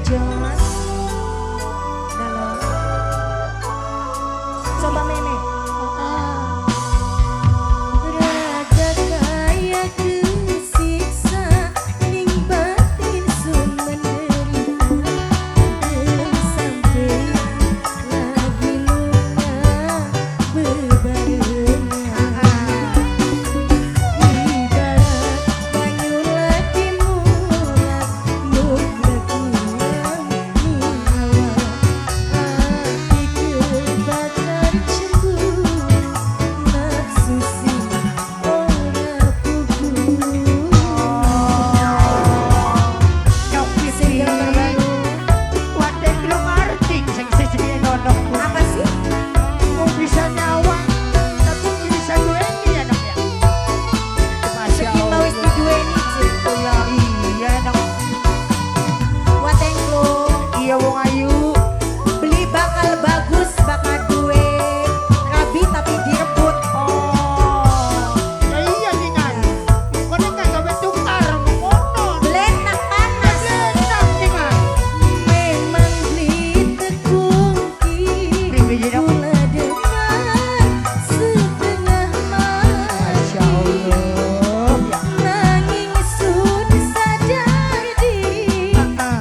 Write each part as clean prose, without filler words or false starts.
Jos. Dalam. Coba mene. Raga kaya kesiksa ning batin sun menderita dan sampeyan lagi lunga bebarengan. Ibarat banyu lagi mulak numlek ireng ning awak, ati kebakar cemburu nafsu sing ora pugu. Nyok. Single terbaru. Wate lu ngerti sing siji nonok. Apa sih? Mau bisa nyawang tapi bisa duweni ya, Nok, ya. Masya Seki mau wis Allah. diduweni, Cik. Oh ya iya, Nok. Watengklung. Iya, wong ayu. Beli bakal bagus, bakal duwe rabi tapi direbut. Oh. Ya iya dengan. Kono kan gawe tukar ngono. Belenak panas. Letak dengan. Memang beli tekung ki Priwe, Nok? kula demen setengah Masya mati. Allah. Ya. Nanging sun sadar diri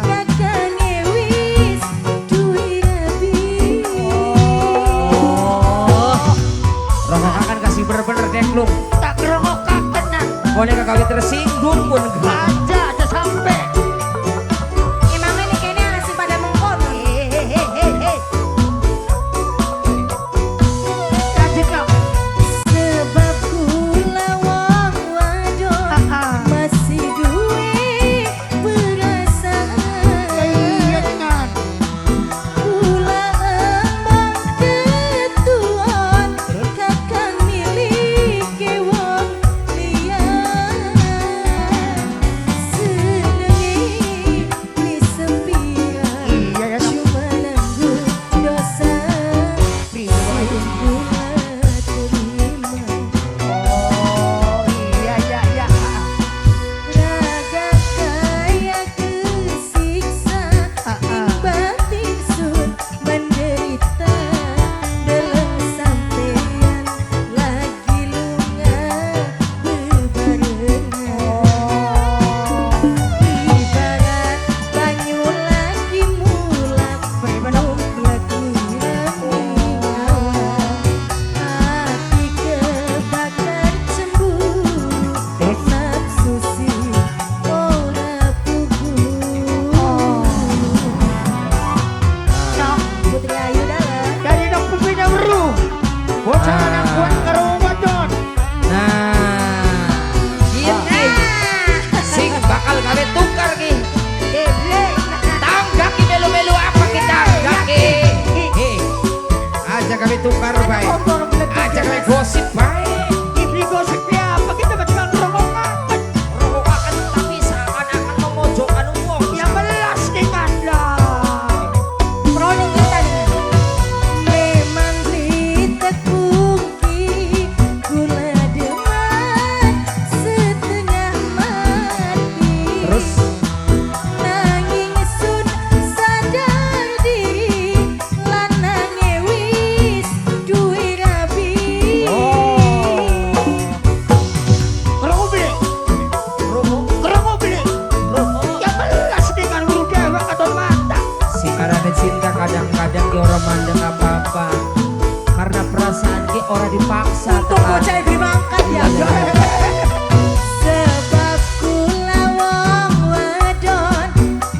kakange wis duwe rabi. Oh. Rongokakan kasih bener-bener deklung. Tak kerongokaken nang. Boleh kagak tersinggung pun enggak. Aja aja sampai. Emang ini kayaknya nasi pada mengkono. Hehehehe. Lanjut, Nok. Sebab kula wong wadon masih duwe perasaan. Iya dengan. Kula emang ketuan kakang milike wong liya. Senenge beli sempiran Iya ya, Nok. cuma nanggung dosa Priwe, wong ayu? sing kula terima. Oh iya iya iya. Raga kaya kesiksa ning batin sun menderita deleng sampeyan lagi lunga bebarengan. Ibarat banyu lagi mulak Priwe, Nok? numlek ireng ning awak, ati kebakar cemburu nafsu sing ora pugu. Nok. Putri Ayu dalam. Dari Nok pembina weruh. Bocah lanang kuat karo wong wadon. Nah, iya ki. Sing bakal gawe tukar ki. Eh, ble. Tangga ki melu-melu apa ki tangga ki. Eh, aja gawe tukar bae. Aja gawe gosip bae. Ibli gosip ya apa kita bakal ngerongokaken. Rongokaken tapi seakan-akan memojokkan wong. Ya belas dengan lah. Proni kita nih. Memang beli tekung ki kula demen setengah mati. Terus Nanging sun sadar diri lanange wis duwe rabi. Oh. Kerongo beli. Rongo, Kerongo beli. rongo. Ya belas dengan weruh dewek atau mata. Sing arane cinta kadang-kadang ki ora mandeng apa-apa. Karena perasaan ki ora dipaksa. Untung bocah beli mangkat ya. Sebab kula wong wadon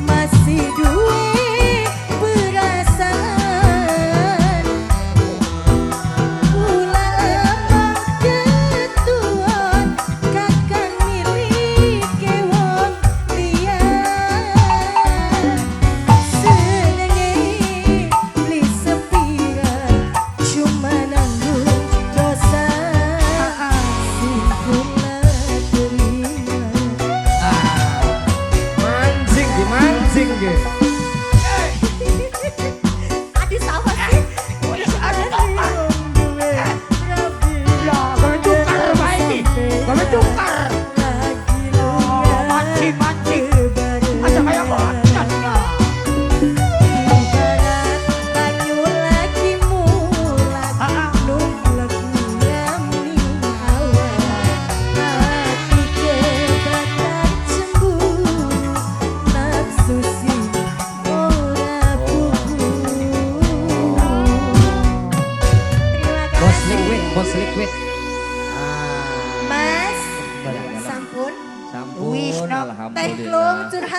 masih duwe perasaan. Kula emang ketuan kakang milike wong liya. Senenge beli sepiran cuma nanggung dosa sing kula terima. Ah, mancing ki, mancing ki. Adi sama sih. Wis ada tukar. Lah, gawe tukar bae iki. Gawe tukar. Lagi Oh, mancing mancing. Aja kaya ngoten ya.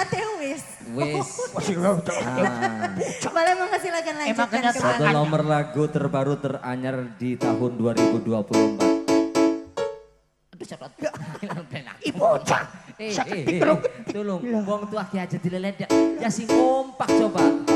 Syaratnya wis. Wis. Boleh monggo silakan lanjutkan kenyataan. Satu nomor lagu terbaru teranyar di tahun 2024. Aduh, sorot. Ibu bocah. Eh, Sakit eh, eh, keruk. tolong, wong tua ki aja dileledek. Ya sing kompak coba.